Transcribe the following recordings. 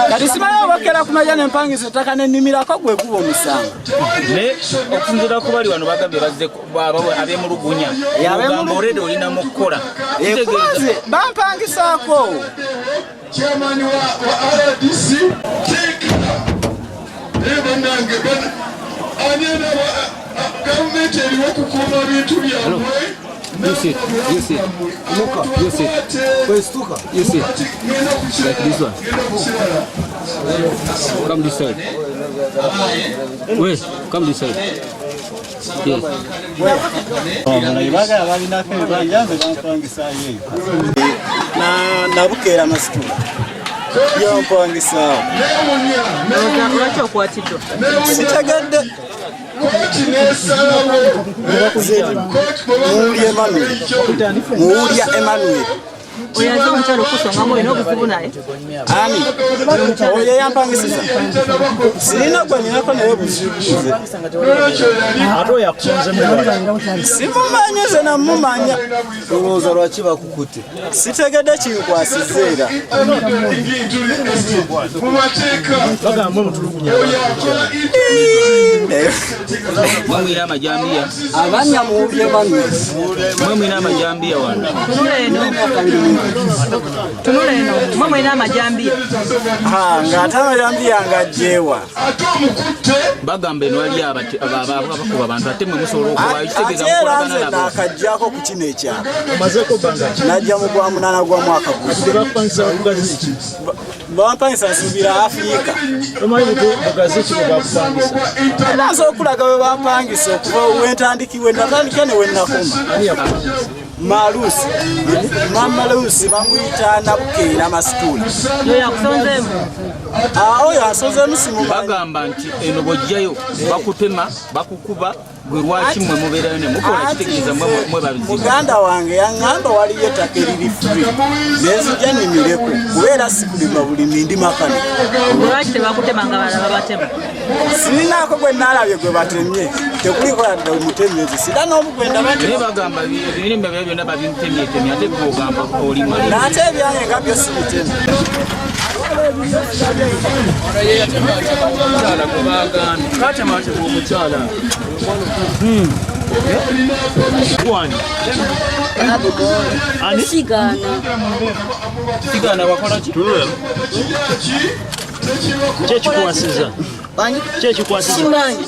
Kati simanyi obakera kumaja nempangisa ettaka nenimirako gwe guba omusango. Naye okusinziira ku bali wano bagambye bazze abemulugunya, ogamba already olina mu kukola. Kubanze bampangisaako. Chairman wa RDC teeka naye bannange ani anaba gavumenti eriwo okukuuma bintu byammwe. You sit, you sit. Muka, you sit. You sit. Like this one. Come this side. Wait, come this side. Yes. Bagala balinako ebibanja, nze bampangisaayo eyo Nabukeera Masitula yampangisaawo. Lwaki okwatiddwa? Sitegedde. Kooti nesalawo. Muwulya Emmanuel, Muwulya Emmanuel. Oyo aze omukyalo okusongamu, olina obuzibu naye? Ani oyo eyampangisiza? Sirina gwe ninako naye buzibu nze. Ate oyo akusonzemu lwaki? Simumanyi, nze namumanya. Olowooza lwaki bakukutte? Sitegedde kinkwasiza era. Mu mateeka Bagamba mutulugunya. Oyo akola. Mwe mwina amajambiya? Abanya Muwulya Emmanuel. Mwe mwina amajambiya wano? Tunula eno, tunula eno. Mwe mulina amajambiya? Ng'ate amajambiya ngajjeewa? Ate omukutte. Bagamba eno wali abakuba abantu, ate mwe musobola okuwaayo, kitegeeza Ate era mukolagana nze nabo. nakajjako ku kino ekyalo. Omazeeko bbanga ki? Najja mu gwa 8 gwa mwaka guno. Tebakupangisisa bugazi ki? Bampangisa nsuubira Afirika. Omanyi bugazi ki bwe bakupangisa? Era nsobola okulaga bwe bampangisa okuva wentandiki, we natandika ne wenakoma. Ani yakupangisa? Malusi, mama Lusi, bamuyita Nabukeera Masitula. Oyo akusonzeemu? Oyo asozemu simumanyi. Bagamba nti eno bw'ojjayo bakutema, bakukuba. Gwe lwaki mwe mubeerayo ne mukola? Kitegeeza mwe babizibu. Muganda wange yaŋŋamba waliyo ettaka eriri free, nenzijja nimireko, kubeera sikulima bulimi, ndi makanika. Lwaki tebakutema nga balala babatema? Sirinaako gwe naalabye gwe batemye, tekuliko yadde omutemi nze sira n'omu gwe ndaba nti Naye bagamba ebirimba byayo byonna babitemyetemye, ate gwe ogamba olima. N'ate ebyange nga byo sibitema. Omukyala gwe bagambye katematema omukyala. Gwani? Ani? Sigaana. Sigaana wakola ki? Kyekikuwasiza? Kyekikuwasiza? Simanyi.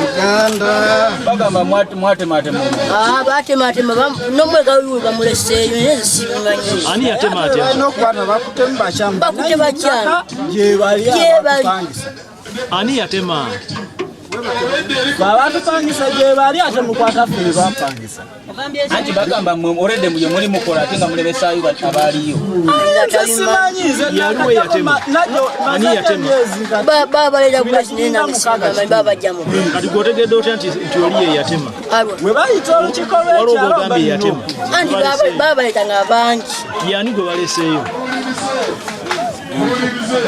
Uganda. Bagamba mwatematema omuntu. Ah, batematema nomwega wiwe bamuleseeyo, naye nze sibimanyi. Ani yatematema? Balina okukwata bakutemu bakyamu. Bakute bakyamu. Gyebali. Gyebali. Abatupangisa. Ani yatema? Abatupangisa gyebali, ate mukwata ffe ne bampangisa. Anti bagamba mwe already mwe muli mukola, ate nga mulemesaayo abaaliyo. Nze simanyi nze. Yaliwo eyatema? Ani yatema? Babalera bulasi, naye nange sibimanyi, babajjamu. Kati gweotegedde otya nti oli ye yatema? We bayita olukiiko Waliwo lw'ekyalo. gwogambye yatema. Anti babaleta nga bangi. Yani gwe baleseeyo? Muwulirize.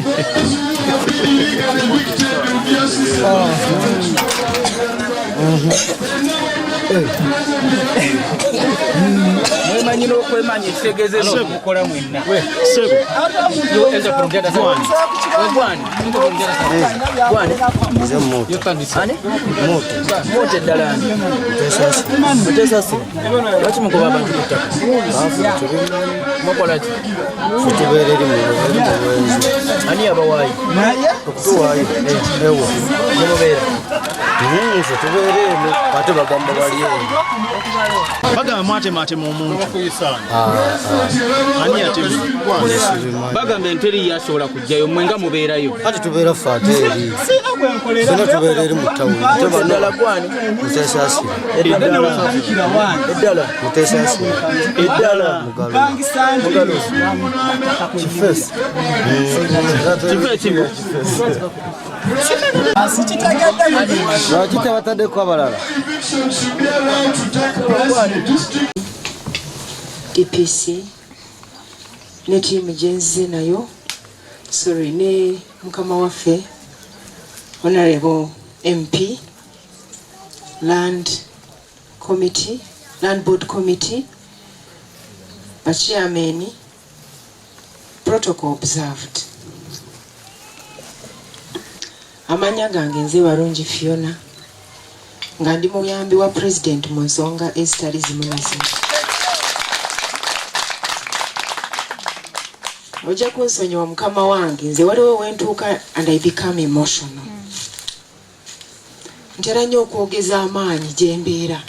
Those who have been illegally evicted will be assisted. Mwemanyi n'okwemanya, ekitegeeza eno mukola mwenna. Sebo. Gwani? Gwani? Gwani? Nze Moto. Moto eddala ani? Mutesasi. Lwaki mugoba abantu ku ttaka? Mukola ki? Ffe tubeera eri mu bwenzi. Ani yabawaayo? Okutuwaayo ewa? Gyemubeera. Ffe tubeera eno, ate bagamba bali eno. Bagamba mwatematema omuntu. Ani yatema? Bagamba enteri yasobola kujjayo, mwe nga mubeerayo. Ate tubeera ffe ate eri fena tubeera eri mu tawuni, ate bano. Eddala gwani? Mutesasira. Eddala. Mutesasira. Eddala. Mugalo. Kifesi. Kifo ekimu. Lwaki tebataddeko abalala? Eviction should be allowed to take place in the district. DPC ne ttiimu gyenzize nayo, sorry, ne mukama waffe Honorable MP, Land Committee, Land Board Committee, bachairman. Protocol observed. Amanya gange nze Barungi Fiona, nga ndi muyambi wa president mu nsonga ezitali zimu na zimu. Ojja kunsonyiwa mukama wange, nze waliwo wentuuka and I become emotional. Ntera nnyo okwogeza amaanyi gye mbeera.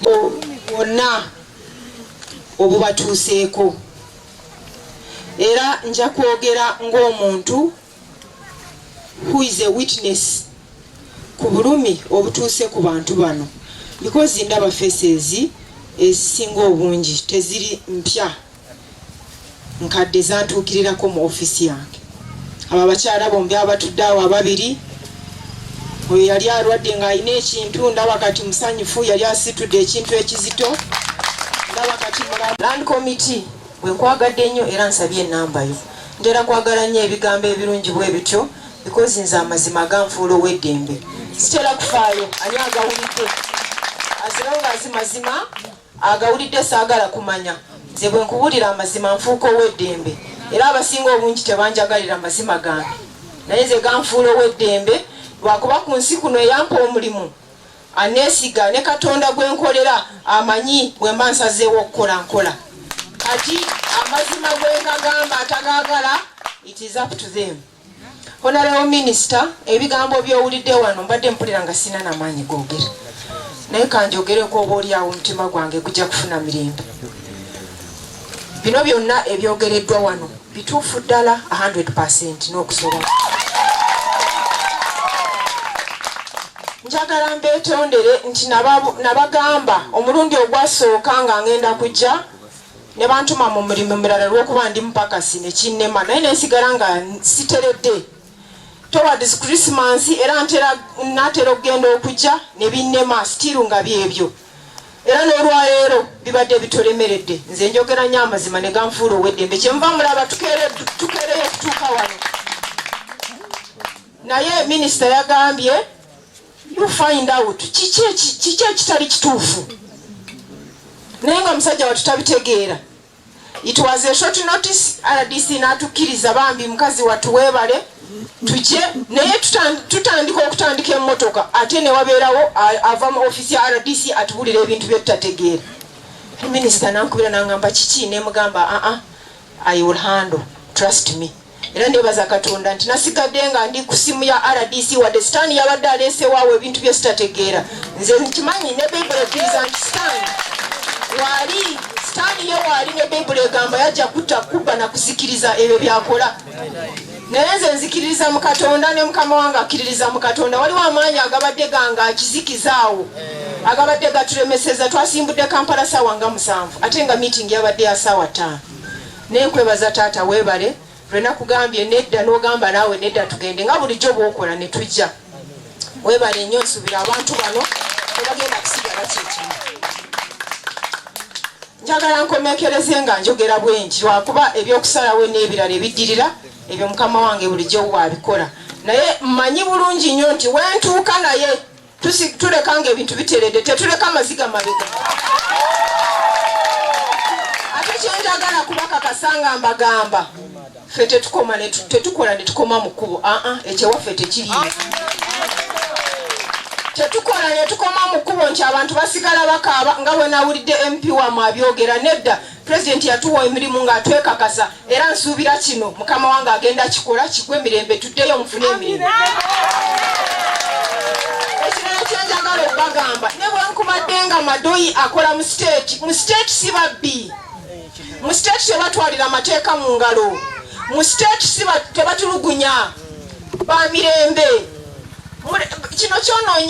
Obulumi bwonna obubatuuseeko, era nja kwogera ng'omuntu who is a witness ku bulumi obutuuse ku bantu bano, because ndaba faces ezisinga obungi teziri mpya, nkadde, zantuukirirako mu ofiisi yange. Abo abakyala bombi abatudde awo ababiri, oyo yali alwadde ng'alina ekintu, ndaba kati musanyufu. Yali asitudde ekintu ekizito, ndaba kati mulamu. Land committee, bwe nkwagadde nnyo era nsabye enamba yo. Ntera kwagala nnyo ebigambo ebirungi bwe bityo, because nze amazima ganfuula ow'eddembe. Sitera kufaayo ani agawulidde, as long as mazima agawulidde, saagala kumanya. Nze bwe nkuwulira amazima nfuuka ow'eddembe, era abasinga obungi tebanjagalira mazima gange, naye nze ganfuula ow'eddembe, lwakuba ku nsi kuno eyampa omulimu aneesiga, ne Katonda gwe nkolera amanyi bwe mba nsazeewo okukola nkola. Kati amazima gwe nkagamba, atagaagala, it is up to them. Honorable Minister, ebigambo by'owulidde wano mbadde mpulira nga sina namaanyi googera, naye kanjogereko, oba oliawo omutima gwange gujja kufuna mirembe. Bino byonna ebyogereddwa wano bituufu ddala 100 n'okusoba. Njagala mbeetondere nti nabagamba omulundi ogwasooka nga ngenda kujja, ne bantuma mu mulimu mulala lw'okuba ndi mupakasi, nekinnema, naye nensigala nga siteredde towards Christmas, era ntera natera okugenda okujja ne binnema still nga byebyo, era n'olwaleero bibadde bitolemeredde. Nze njogera nnyo amazima ne ganfuula ow'eddembe, kyenva mulaba tukeereyo okutuuka wano. Naye minisita yagambye, you find out kiki ekitali kituufu, naye nga musajja watu tabitegeera. It was a short notice, RDC n'atukkiriza, bambi mukazi wattu weebale, tujje, naye tutandika okutandika emmotoka, ate ne wabeerawo ava mu ofiisi ya RDC atubulira ebintu bye tutategeera. Minisita nankubira nangamba kiki, nemugamba, "Aa, I will handle, trust me." Era nebaza Katonda nti nasigadde nga ndi ku simu ya RDC, wadde Sitaani yabadde aleesewaawo ebintu bye sitategeera. Nze nkimanyi ne Bayibuli ekkiriza nti Sitaani waali, Sitaani ye waali, ne Bayibuli egamba yajja kutta, kubba na kuzikiriza, ebyo byakola. Naye nze nzikiririza mu Katonda, ne mukama wange akkiririza mu Katonda. Waliwo amaanyi agabadde gange akizikizaawo agabadde gatulemeseza. Twasimbudde Kampala saawa nga 7, ate nga meeting yabadde ya saawa 5. Naye nkwebaza taata, weebale. Lwe nakugambye nedda, n'ogamba naawe nedda, tugende nga bulijjo bw'okola, ne tujja. Weebale nnyo. Nsuubira abantu bano tebagenda kusigala kyekimu. Njagala nkomekereze nga njogera bwe nti, lwakuba ebyokusalawo n'ebirala ebiddirira ebyo mukama wange bulijjo waabikola, naye mmanyi bulungi nnyo nti wentuuka naye tuleka nga ebintu biteredde, tetuleka maziga mabega. Ate kyenjagala kubakakasa nga mbagamba, ffe tetukoma tetukola ne tukoma mu kkubo. Aa, ekyewaffe tekiriyo. Tetukola ne tukoma mu kkubo nti abantu basigala bakaaba nga bwe nawulidde MP wamwe abyogera. Nedda, pulezidenti yatuwa emirimu ng'atwekakasa, era nsuubira kino mukama wange agenda kikola kigwe emirembe, tuddeyo mufune emirimu. Ekirala kyenjagala okubagamba, ne bwe nkubadde nga Madoyi akola mu state, mu state si babbi, mu state tebatwalira amateeka mu ngalo, mu state si tebatulugunya, ba mirembe. Kino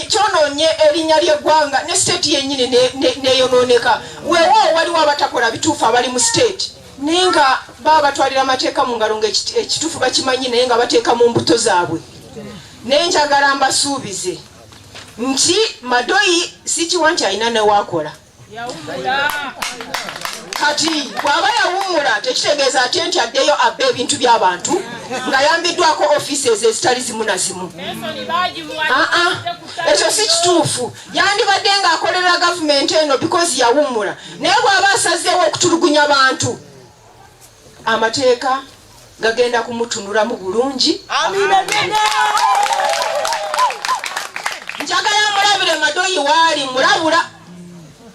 kyonoonye erinnya ly'eggwanga ne state yennyini neyonooneka. Weewaawo waliwo abatakola bituufu abali mu state, naye nga baba batwalira amateeka mu ngalo nga ekituufu bakimanyi, naye nga bateeka mu mbuto zaabwe. Naye njagala mbasuubize nti Madoyi sikiwa nti alina newakola kati. Bw'aba yawummula, tekitegeeza ate nti addeyo abbe ebintu by'abantu ng'ayambiddwako offices ezitali zimu na zimu. Aa, ekyo si kituufu. Yandibadde ng'akolerera gavumenti eno because yawummula, naye bw'aba asazeewo okutulugunya bantu. Amateeka gagenda kumutunulamu bulungi. Njagala mulabire Madoyi waali mulabula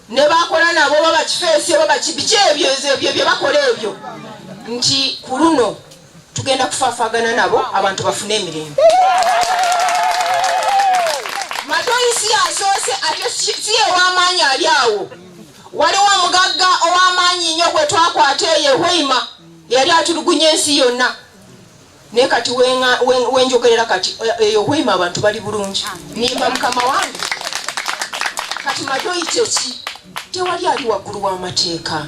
ne bakola nabo baba kifeesi oba bakibiki ebyo ebyo bye bakola ebyo nti ku luno tugenda kufaafagana nabo abantu bafune emirembe. Madoyi si yasoose ate si ew'amaanyi ali awo. Waliwo omugagga ow'amaanyi nnyo gwe twakwata eyo Hoima yali atulugunya ensi yonna, naye kati wenjogerera kati eyo Hoima abantu bali bulungi, nimba mukama wange. Kati Madoyi kyeki? Tewali ali waggulu w'amateeka.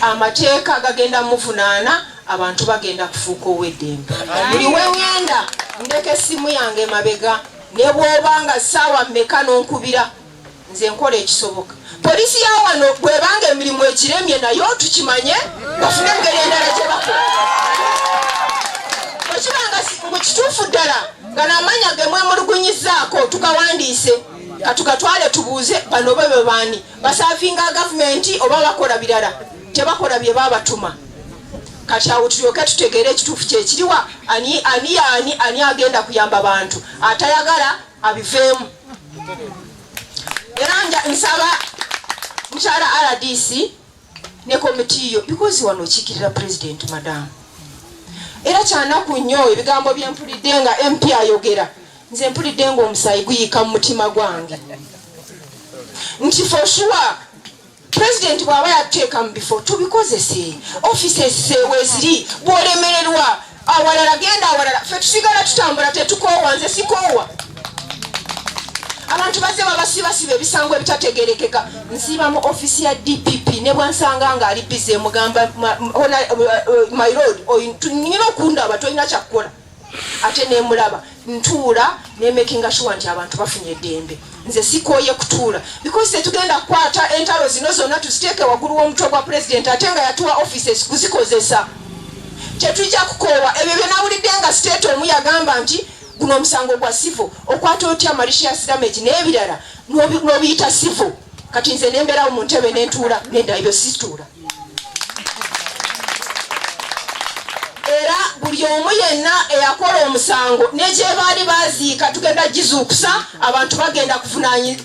Amateeka gagenda muvunaana, abantu bagenda kufuuka ow'eddembe. Buli weŋŋenda ndeka essimu yange mabega, ne bw'obanga ssaawa mmeka n'onkubira, nze nkola ekisoboka. Poliisi ya wano bw'ebanga emirimu ekiremye nayo tukimanye, bafune engeri endala gye bakola. Bwe kibanga ngu kituufu ddala nga n'amanya ge mwemulugunyizzaako tugawandiise, katugatwale tubuuze bano be baani, basaavinga gavumenti oba bakola birala, tebakola bye babatuma. Kati awo tulyoke tutegeere ekituufu kyekiriwa, ani ani yaani ani agenda kuyamba bantu, atayagala abiveemu. Era nsaba mukyala RDC ne komiti yo, because wano okiikirira president madamu. Era kyanaku nnyo ebigambo bye mpulidde nga MP ayogera, nze mpulidde ng'omusaayi guyiika mu mutima gwange nti for sure president bw'aba yatuteeka mu bifo tubikozese, offices weeziri, bw'olemererwa awalala genda awalala, ffe tusigala tutambula tetukoowa. Nze sikoowa. Abantu bazze babasibasiba ebisango ebitategerekeka. Nsiiba mu offisi ya DPP ne bwansanga ng'ali busy mugamba, "My lord, nina okundaba, tolina kyakukola." Ate nemulaba ntuula nemakinga sure nti abantu bafunye eddembe. Nze sikooye kutuula because tetugenda kukwata entalo zino zonna tuziteeke waggulu w'omutwe gwa pulezidenti ate nga yatuwa offices kuzikozesa. Tetujja kukoowa. Ebyo bye nawulidde nga state omu yagamba nti guno omusango gwa civil, okwata otya malicious damage n'ebirala n'obiyita civil? Kati nze nembeerawo mu ntebe nentuula nedda, ebyo situula. Era buli omu yenna eyakola omusango ne gye baali baziika tugenda gizuukusa, abantu bagenda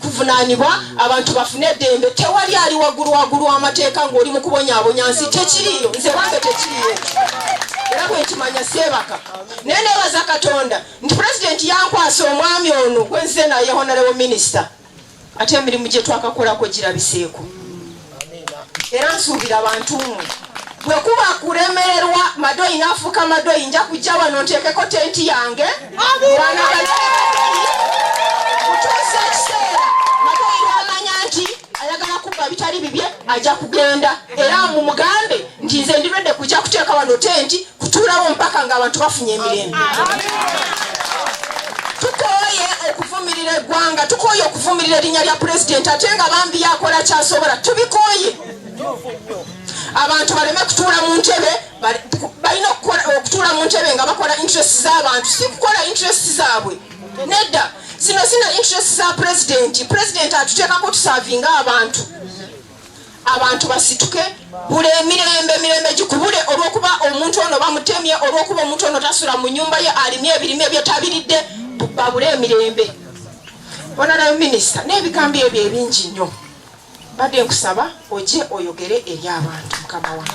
kuvunaanibwa, abantu bafune eddembe. Tewali ali waggulu waggulu w'amateeka ng'oli mu kubonyaabonya nsi, tekiriiyo. Nze wange tekiriiyo, era bwe nkimanya seebaka. Naye neebaza Katonda nti pulezidenti yankwasa omwami ono gwenzize naye, honorable minister, ate emirimu gye twakakolako girabiseeko. Era nsuubira abantu mmwe bwe kuba kulemererwa Madoyi n'afuuka Madoyi, nja kujja wano nteekeko tenti yange kutuusa ekiseera Madoyi lwamanya nti ayagala kubba bitali bibye, ajja kugenda. Era mumugambe nti nze ndi ready kujja kuteeka wano tenti kutuulawo mpaka ng'abantu bafunye emirembe. Tukooye okuvumirira eggwanga, tukooye okuvumirira erinnya lya pulezidenti ate nga bambi yakola kyasobola. Tubikooye. Abantu baleme kutuula mu ntebe, balina okutuula mu ntebe nga bakola interest z'abantu, si kukola interest zaabwe. Nedda, zino sina interest za pulezidenti. Pulezidenti atuteekako tusaavinga abantu. Abantu basituke bula emirembe, emirembe gikubule olw'okuba omuntu ono bamutemye, olw'okuba omuntu ono tasula mu nyumba ye, alimye ebirime bye tabiridde, babule emirembe. Honorable minister, n'ebigambo ebyo ebingi nnyo, badde nkusaba ojje oyogere eri abantu, mukama wange.